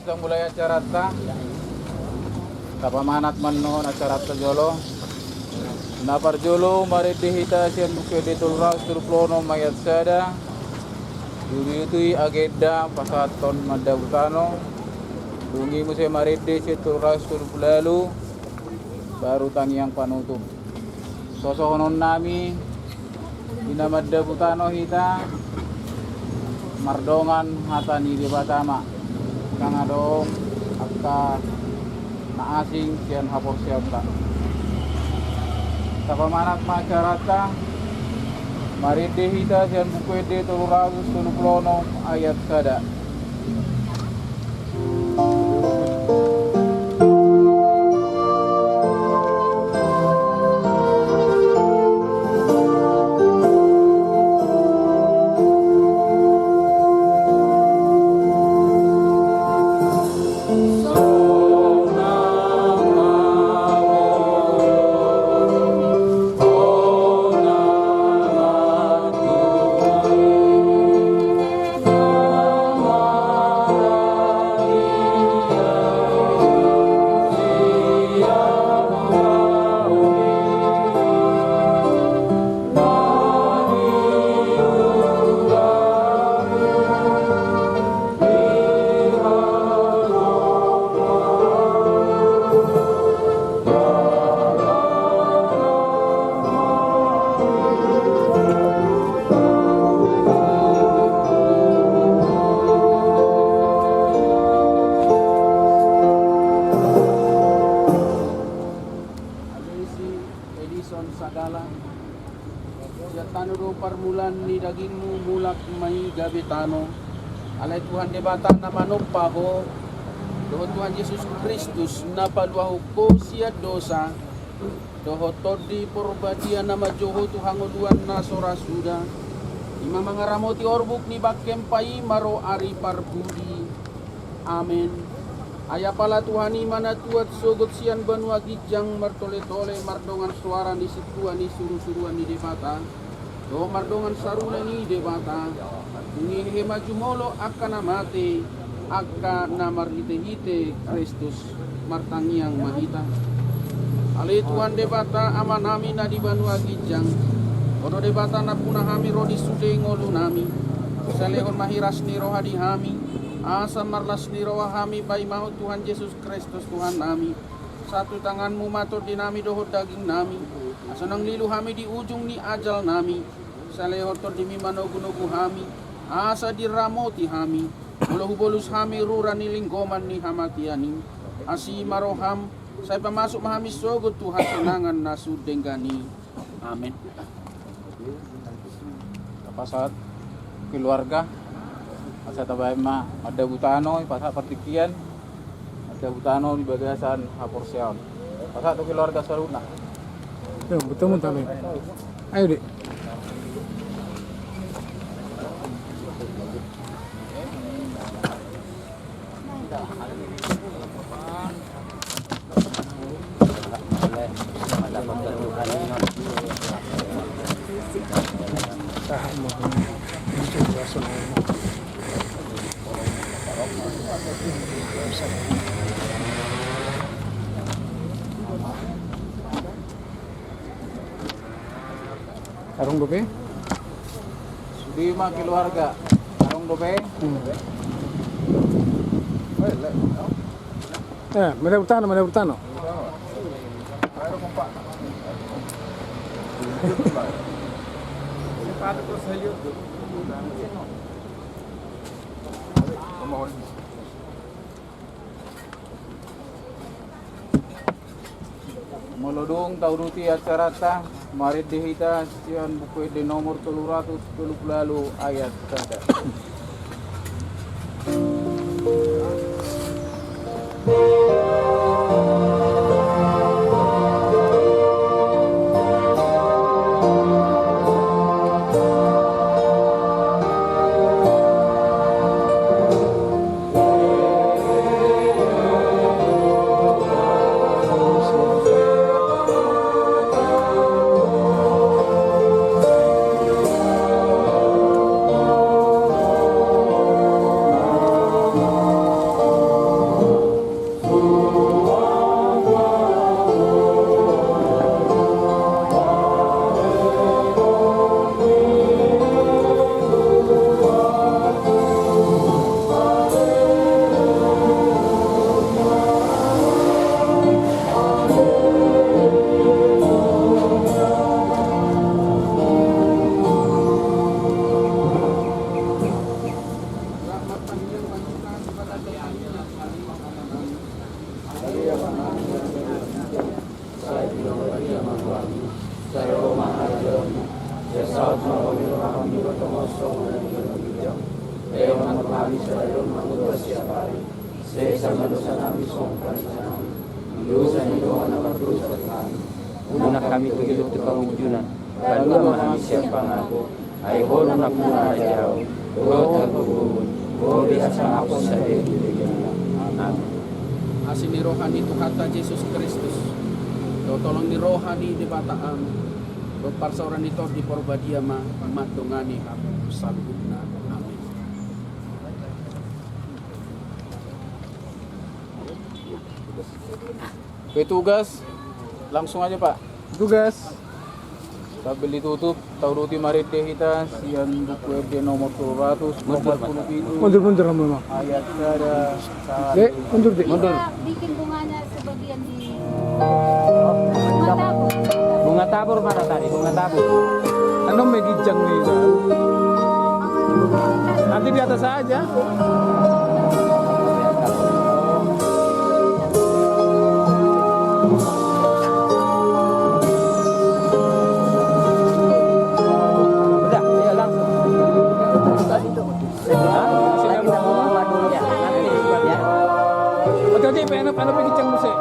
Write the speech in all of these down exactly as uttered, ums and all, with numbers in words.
Mulai acaranta, tapamanat ma annon acaranta jolo. Na parjolo marende hita sian Buku Ende tolu ratus tolu pulu onom ayat sada. Diuduti agenda pasahathon mandabu tano. Dung i muse marende sian tolu ratus tolu pulu ualu, baru tangiang panutup. Sosohonon nami, di na mandabu tano hita, mardongan hata ni Debata ma, ndang adong angka na asing sian haporseaonta. Tapamanat ma acaranta, marende hita sian Buku Ende tolu ratus tolu pulu onom ayat sada. Alesi Edison Sagala. Sian tano do parmulaan ni dagingmu, mulak ma i gabe tano. Alai Tuhan Debata na manompa ho, dohot Tuhan Jesus Kristus na paluahon ho sian dosa, dohot Tondi Porbadia na manjou ho tu hangoluan na so ra suda, i ma mangaramoti orbuk ni bangkempa i ma ro ari parpudi. Amen. Ai apala Tuhan i ma na tuat sogot sian banua ginjang martoletole mardongan soara ni sintua ni surusuruan ni Debata, dohot mardongan sarune ni Debata, dung i hehe ma jumolo angka na mate, angka na marhitehite Kristus. Martangiang ma hita. Ale Tuhan Debata Amanami na di banua ginjang, Ho do Debata nampuna hami ro di sude ngolunami. Sai lehon ma hiras ni roha di hami, asa marlas ni roha hami paimahon Tuhan Jesus Kristus Tuhannami. Satu tanganmu ma tondinami dohot dagingnami, asa unang lilu hami di ujung ni ajalnami. Sai lehon tondimi manogunogu hami, asa diramoti hami, molo hubolus hami rura ni linggoman ni hamatean i. Asi ma roham, sai pamasuk ma hami sogot tu hasonangan na sun denggan i. Amen. Pasahat keluarga, asa tabaen ma mandabu tano, pasahat partingkian, mandabu tano di bagasan haporseaon. Pasahat tu keluarga saluhutna. Yo, betul, betul. Ayo, Dek. Adong dope? Sude ma keluarga. Adong dope? Hmm. Eh, mandabu tano, mandabu tano. Molo dung tauduti acaranta, marende hita sian Buku Ende nomor tolu ratus tolu pulu ualu ayat sada. Saut ma Ho di roha nami, dohot tongon songon na di ginjang. Lehon ma tu hami sadari on hangoluan siapari. Sesa ma dosa nami songon panesanami di dosa ni dongan na mardosa tu hami. Unang hami togihon tu pangunjunan. Palua ma hami sian pangago. Ai Ho do nampuna harajaon, dohot hagogoon, dohot hasangapon sadari on. Amin. Asi ni roha ni Tuhanta Jesus Kristus, dohot holong ni roha ni Debata Ama, dohot parsaoran ni Tondi Parbadia ma mandongani hamu saluhutna. Amin. Petugas, langsung aja, Pak. Petugas. Sambil ditutup, tauduti marende hita sian Buku Ende nomor tolu ratus opat puluh pitu. Mundur, mundur, mundur. Ayat sada. Dek, mundur, Dek. Mundur. Bisa bikin bunganya sebagian di bunga tabur. Bunga tabur mana tadi? Bunga tabur. Anu, meja ginjang nih. Nanti di atas aja. Udah, iya, langsung. Hah? Sini, Bang. Ya, nanti, ya. Oke, oke, pengen, pengen bikin cang musik.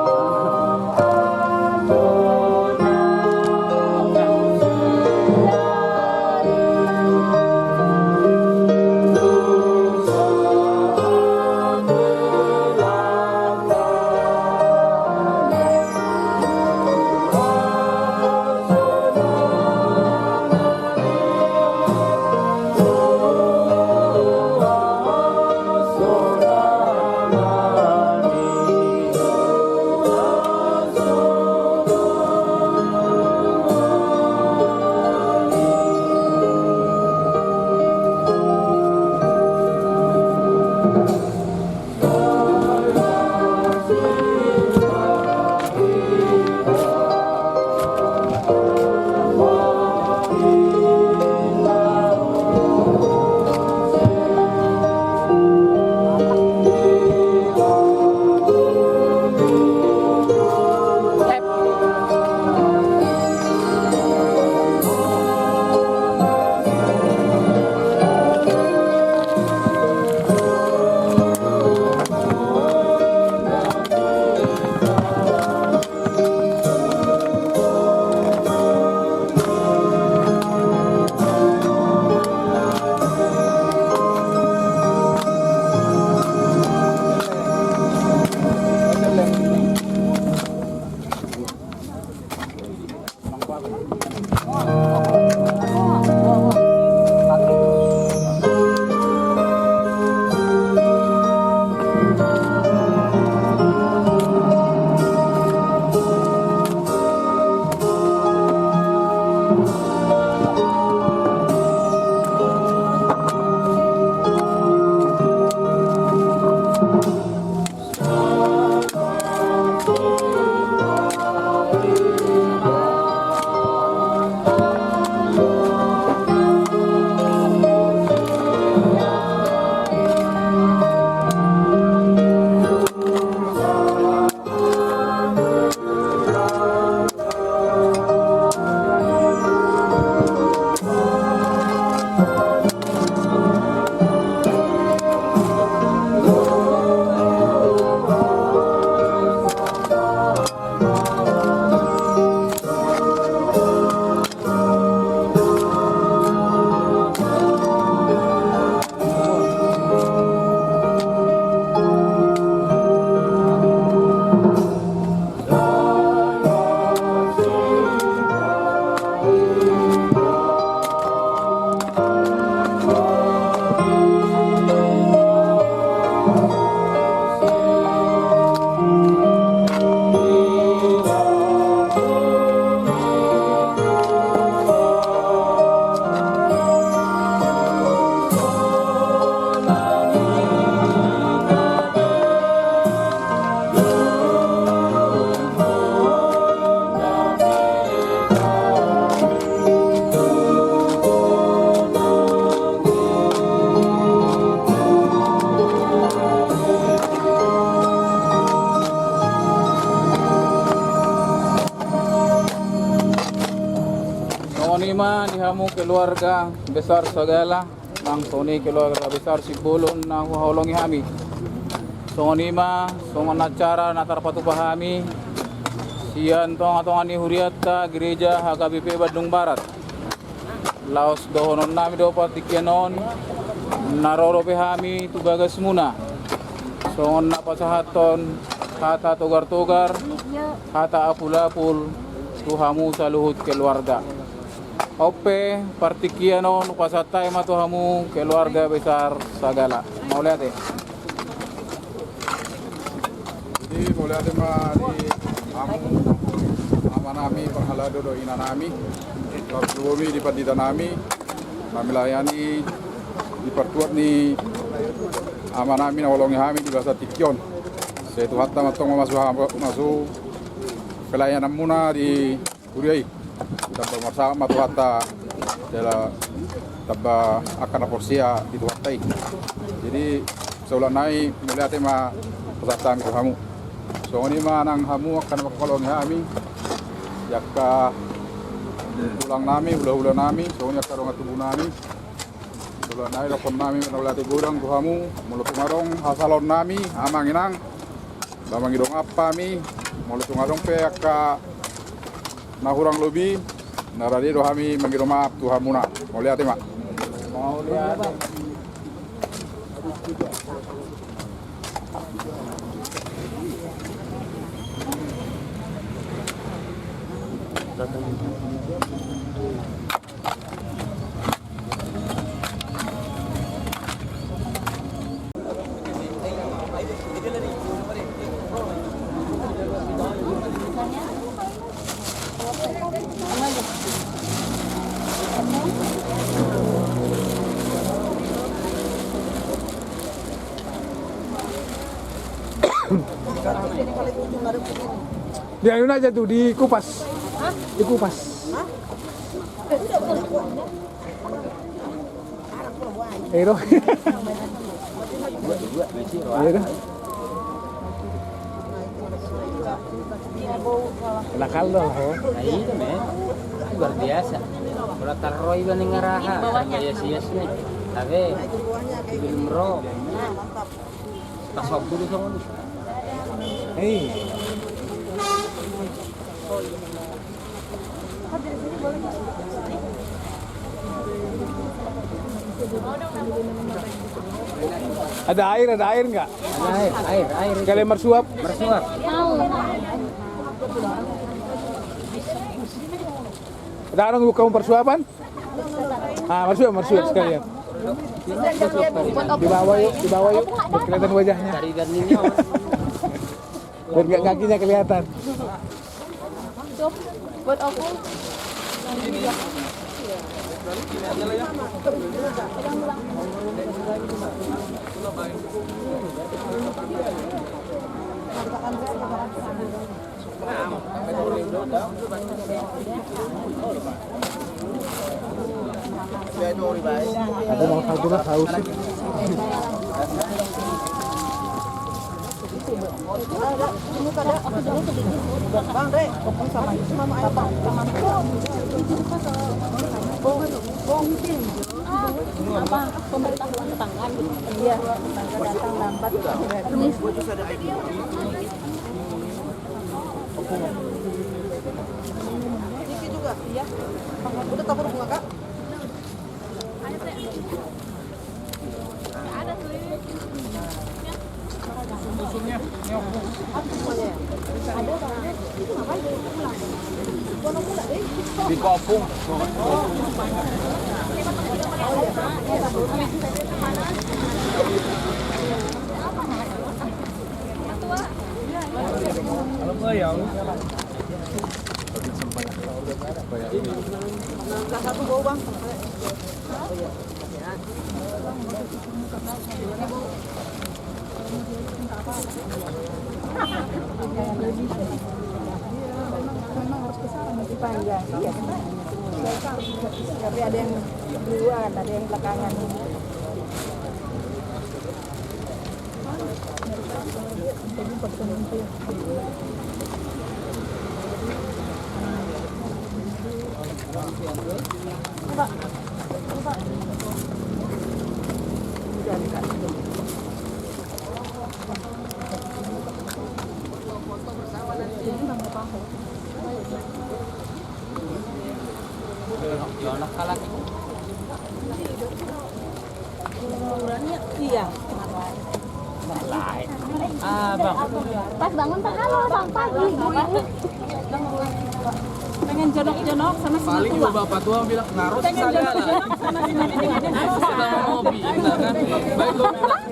Songon i ma di hamu keluarga besar Sagala, nang songon i keluarga besar Simbolon na huhaholongi hami. Songon i ma songon acara na tarpatupa hami sian tongatonga ni hurianta Gereja H K B P Bandung Barat. Laos dohononnami do partingkian on, na ro dope hami tu bagasmuna songon na pasahathon hata togartogar, hata apulapul tu hamu saluhut keluarga. On pe partingkian on hupasahat hami ma tu hamu keluarga besar Sagala. Mauliate. Jadi mauliate ma di hamu amanami parhalado dohot inanami, laos lumobi di panditanami, na melayani di partuat ni amanami na holongi hami di bagasan tingki on. Sai Tuhanta ma antong mamasu, mamasu pelayananmuna di huria i. Tamba marsangap ma Tuhanta jala tamba angka na porsea di Tuhanta i. Jadi saulak nai mauliate ma pasahat hami tu hamu. Songon i ma nang hamu angka na mangkaholongi hami, angka tulangnami, hulahulanami, songon i angka dongan tubunami. Saulak nai dohonon nami mauliate godang tu hamu. Molo tung adong hasalaonnami amang inang, ba mangido maaf hami. Molo tung adong pe angka na hurang lobi, na rade do hami mangido maaf tu hamuna. Mauliate ma. Di anu aja tu, di kupas. Di kupas. Ero. Ero. Nakal do ho. Nah, itu, men. Luar biasa. Kalau taruh iba ning araha, sama yes, yes, nih. Tapi belum ro. Pas waktu itu sama lu. Hei. Ada air, ada air nggak? Ada air, air, air. Sekalian marsuap. Marsuap. Ada orang buka parsuapan? Ah, marsuap, marsuap sekalian. Di bawah yuk, di bawah yuk. Biar kelihatan wajahnya. Biar nggak kakinya kelihatan. Buat aku. Aku mau satu lah, haus. Bang, Dek, sama itu sama air, Bang. Apa, pemberitahuan tentang iya, datang lambat. Ini. Ini juga. Iya. Udah tabur bunga, Kak? Di kopung. Satu bau, Bang. Memang harus ke sana, masih panjang. Iya, tapi ada yang duluan, ada yang belakangan. Iya. Pas bangun, Pak. Halo, selamat pagi. Pengen jonok-jonok sama si Matua. Paling juga bapak tua bilang, "Ngaros." Pengen jonok-jonok sama si Matua. Sama ngopi, gitu kan. Baik, lo bilang,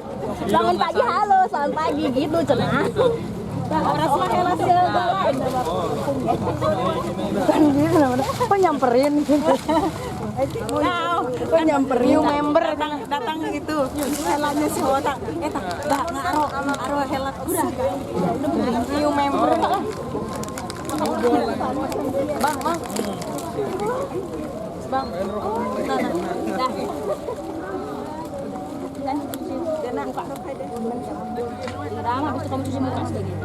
"Bangun pagi, halo, selamat pagi," gitu, cenah. Orang semua helah sih. Kan gitu namanya. Kok nyamperin? Kau. Kok nyamperin? New member. Datang, datang itu. Helanya si Hota. Eh, tak, dah, ngaro, ngaro helat. Udah. New member. Bang, bang. Bang. Nah, nah. Dah. Dah, habis itu kamu cuci muka sedikit.